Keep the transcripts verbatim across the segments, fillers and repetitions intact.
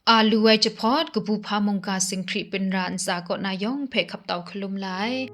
A lu ai jahpawt, kabu hpa mungga singhkri pinra ntsa kaw na yawng hpe hkap tau hkalum la ai.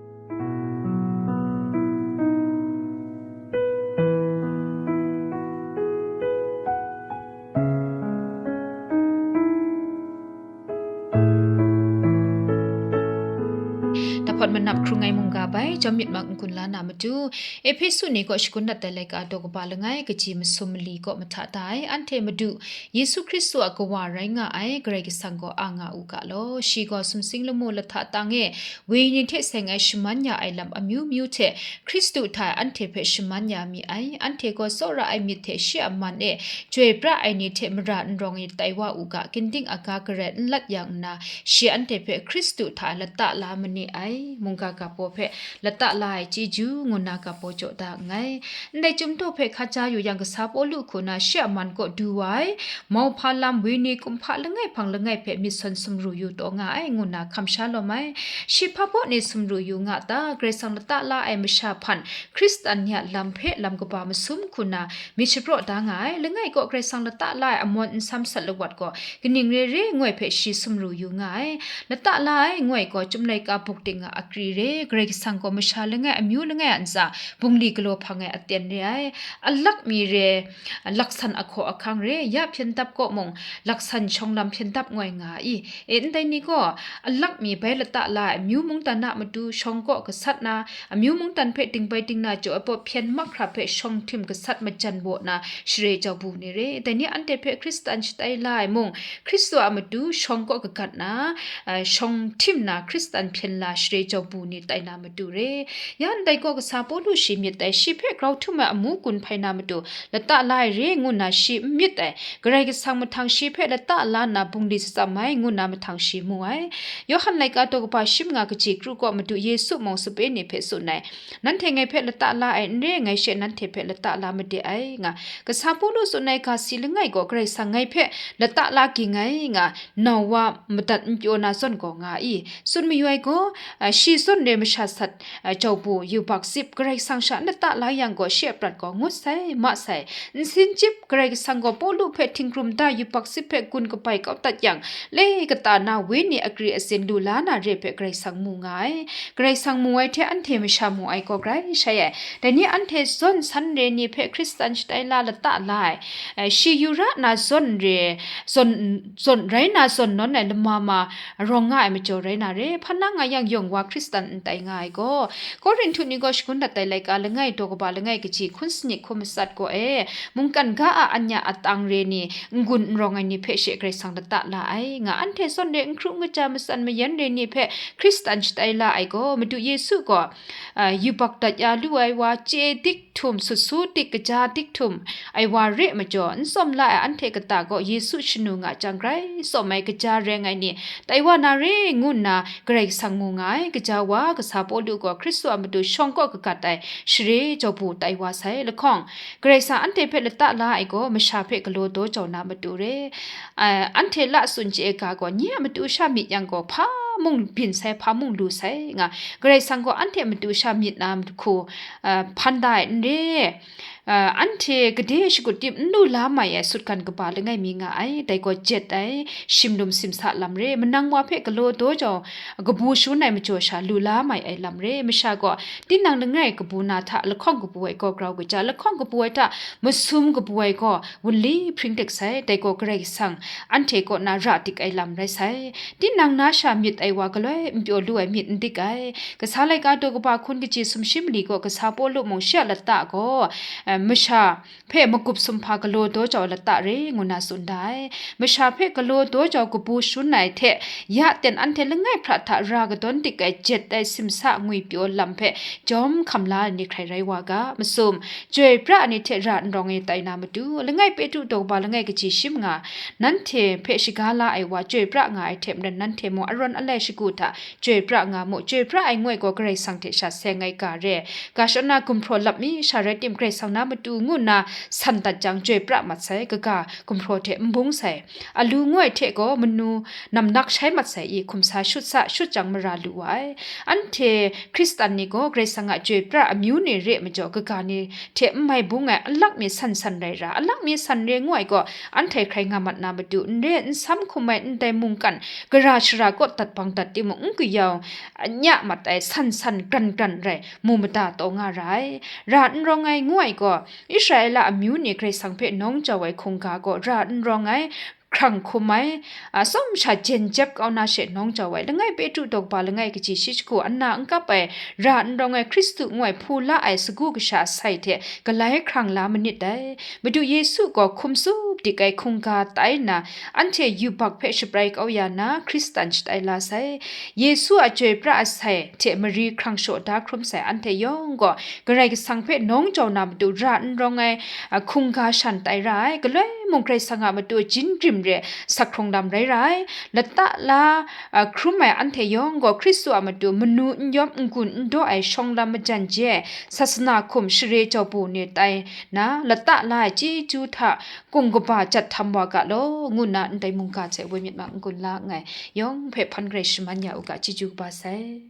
Dahpawt manap hkrung ai mungga bai, jawm myit mak n-gun la na matu, Ehpesu ni kaw shakun dat ai laika daw kaba langai, kaji masum mali kaw mahta da ai, anhte Madu Yesu Hkristu a kawa rai nga ai Karai Kasang gaw a nga u ga law. Shi gaw sumsing lamu lahta tang e wenyi hte seng ai shaman ya ai lam amyu myu hte Hkristu hta anhte hpe shaman ya mi ai. Anhte gaw tsawra ai myit hte shi a man e chyoi pra ai ni hte mara n rawng ai tai wa u ga, ginding aga garai n lat yang nna, shi anhte hpe Hkristu hta lata la ma ni ai. Mungga ga paw hpe lata la ai chyeju ngu nna ga paw jaw da nngai. Ndai chyum daw hpe hkaja yu yang, kasa Pawlu hku na shi a man kaw du wa ai, mauhpa lam, wenyi kumhpa langai hpang langai hpe myit sawn sumru yu taw nga ai, ngu nna hkam sha lawm ai. Shi hpa baw ni sumru yu nga ta? Karai Kasang lata la ai masha hpan Hkristan ni a lam hpe lam kaba masum hku na myit shapraw da nga ai. Langai kaw Karai Kasang lata la ai amawn nsam sat lawat gaw, kaning re re ngoi hpe shi sumru yu nga ai. Lata la ai ngoi gaw, Chyum Laika buk ting a akri re, Karai Kasang gaw masha langai, amyu langai a ntsa, bungli galaw hpang ai aten re ai. Alak mi re, laksan ahkaw ahkang re, ya hpyen dap kaw mung, laksan shawng lam hpyen dap ngoi nga ai. E, ndai ni gaw, alak mi bai lata la ai, amyu mungdan a matu shawng kaw gasat na, amyu mungdan hpe dingbai dingna jaw ai pawt hpyen mahkra hpe shawng htim gasat majan baw na share jau bu ni re. Dai ni anhte hpe Hkristan shatai la ai mung, Hkristu a matu shawng kaw kagat na, a, shawng htim na Hkristan hpyen la share jau bu ni tai na matu re. Ya ndai gaw kasa Pawlu shi myit ai, shi hpe grau htum ai amu gun hpai na matu lata la ai re ngu nna shi n myit ai. Karai Kasang mahtang shi hpe lata la nna bungli shatsam ai ngu nna mahtang shi mu ai. Yawhan laika daw kaba shi manga kaji kru kaw Madu Yesu mung sape ni hpe tsun ai, "Nanhte ngai hpe lata la ai n re, ngai she nanhte hpe lata la made ai," nga. Kasa Pawlu tsun ai ga si langai gaw Karai Kasang ngai hpe lata la ging ai nga, nau wa madat n pyaw na zawn gaw nga i? Tsun mayu ai gaw, a, shi zawn re masha sat, a, jau bu, yubak sip, Karai Kasang sha n lata la yang gaw, shi a prat gaw ngut sai, ma sai. Nsin chyip, Karai Kasang gaw Pawlu hpe htinggrum da, yubak sip hpe gun kabai kau dat yang, le kata na wenyi akri atsin lu la na re hpe Karai Kasang mu nga ai. Karai Kasang mu ai hte anhte masha mu ai gaw grai shai ai. Dai ni anhte zawn san re ni hpe Hkristan shatai la lata la ai. Ai, shi yu ra na zawn re, zawn, zawn rai na zawn nawn ai lama ma rawng nga ai majaw rai na re, hpa na nga yang yawng wa Hkristan n tai nga ai gaw, Korinhtu ni gaw shagun dat ai laika langai daw kaba langai kaji hkun sanit hkun matsat gaw e, mungkan ga a anya atang re ni, n-gun n rawng ai ni hpe she Karai Kasang lata la ai, nga. Anhte zawn re n hkru n kaja matsan mayan re ni hpe Hkristan shatai la ai gaw, Madu Yesu gaw, a, yubak dat ya lu ai wa, chye dik htum, sut su dik, kaja dik htum ai wa re majaw, n tsawm la ai anhte kata gaw Yesu shanu nga jang grai tsawm ai kaja reng ai ni tai wa na re ngu nna Karai Kasang mu nga ai. Kaja wa kasa Pawlu gaw Hkristu a matu shawng kaw kagat ai share jau bu tai wa sai. Lahkawng, Karai Kasang anhte hpe lata la ai gaw masha hpe galaw daw jau na matu re. A, anhte la tsun chye ai ga gaw, nye a matu sha myit yang gaw, hpa mung byin sai, hpa mung lu sai nga. Karai Kasang gaw anhte a matu sha myit na hku, a, hpan da ai n re. A, anhte gade shakut dip n lu la mai ai sutgan kaba langai mi nga ai, dai gaw jet ai, shimlum simsa lam re, manang wa hpe galaw daw jau, kabu shangun ai majaw sha lu la mai ai lam re. Masha gaw tinang langai kabu na hta lahkawng kabu ai gaw grau kaja, lahkawng kabu ai hta masum kabu ai gaw wunli hpring dik sai, dai gaw Karai Kasang anhte kaw na ra dik ai lam rai sai. Tinang na sha myit ai wa galoi n pyaw lu ai myit n dik ai. Kasa laika daw kaba hkun kaji sumshi mali gaw kasa Pawlu mung shi a lata gaw, eh, masha hpe magup sumhpa galaw daw jau ai lata re ngu na tsun da ai. Masha hpe galaw daw jau kabu shangun ai hte, ya ten anhte langai hpra hta ra kadawn dik ai jet ai simsa ngwipyaw lam hpe jawm hkam la ai ni hkrai rai wa ga. Masum, chyoi pra ai ni hte ra n rawng ai tai na matu, langai Petru daw kaba langai kaji shi manga, nanhte hpe shaga la ai wa chyoi pra nga ai hte maren, nanhte mung arawn alai shagu hta chyoi pra nga mu. Chyoi pra ai nguai gaw Karai Kasang hte sha seng ai ga re. Ga shadawn na gumhpraw lap mi sha rai tim, Karai Kasang na matu ngu nna san dat jang, chyoi pra mat sai, kaga gumhpraw hte n bung sai. Alu nguai hte gaw manu namnak shai mat sai i, hkum sa shut sa, shut jang mara lu wa ai. Anhte Hkristan ni gaw Karai Kasang a chyoi pra amyu ni re ai majaw, kaga ni hte n mai bung ai, alak mi san san rai ra, alak mi san re ngu ai gaw, anhte hkrai nga mat na matu, n re n sam hkum ai ndai mungkan gara shara kaw dat bang dat timung, n kayau nya mat ai, san san gran gran rai, mu mada taw nga ra ai. Ra n rawng ai ngu ai gaw, Israela amyu ni Karai Kasang hpe nawng jau ai hkungga gaw ra n rawng ai, hkrang hkum ai, a, tsawm sha jen jep kau na she nawng jau ai, langai Petru daw kaba langai kaji shi shagu, ana n kap ai, ra n rawng ai, Hkristu ngu ai hpu la ai sagu kasha sai hte galai hkrang la manit dai. Madu Yesu gaw hkum tsup dik ai hkungga tai nna, anhte yubak hpe shabrai kau ya na, Hkristan shatai la sai. Yesu a chyoi pra ai sai hte mari hkrang shaw da hkrum sai, anhte yawng gaw Karai Kasang hpe nawng jau na matu ra n rawng ai, a, hkungga shan tai ra ai. Galoi mung Karai Kasang a matu jin grim re sak hkrung lam rai ra ai. Lata la, a, hkrum ai anhte yawng gaw Hkristu a matu manu n yawm n gun n daw ai shawng lam majan je ai, sasana hkum share jau bu ni tai na, lata la ai chyeju hta kung kaba jat htam wa ga law, ngu nna ndai mungga hte woi myit ma n-gun la nngai. Yawng hpe hpan garai shaman ya u ga, chyeju kaba sai.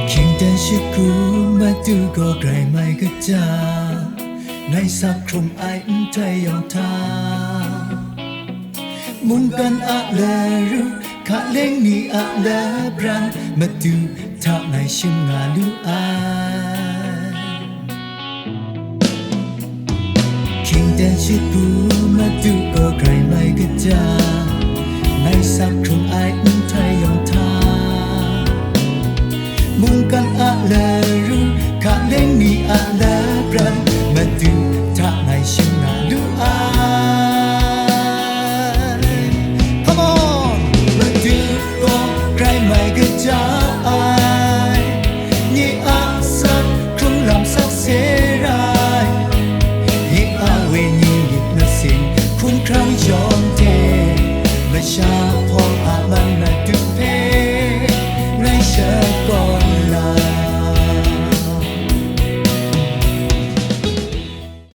Hkying dan shagu madu gaw grai mai kaja, ngai sak hkrum ai ndai yawng hta, mungkan a laru, hkaleng ni a labran, madu hta ngai shim nga lu ai. Hkying dan shagu madu gaw grai mai kaja, ngai sak hkrung ai ndai yawng hta, mungkan a laru, hkaleng ni a labran, madu hta ngai shim nga lu ai. Come on! Madu gaw grai mai kaja ai, nye a sak hkrung lam sakse rai, nye a wenyi myit masin hkum hkrang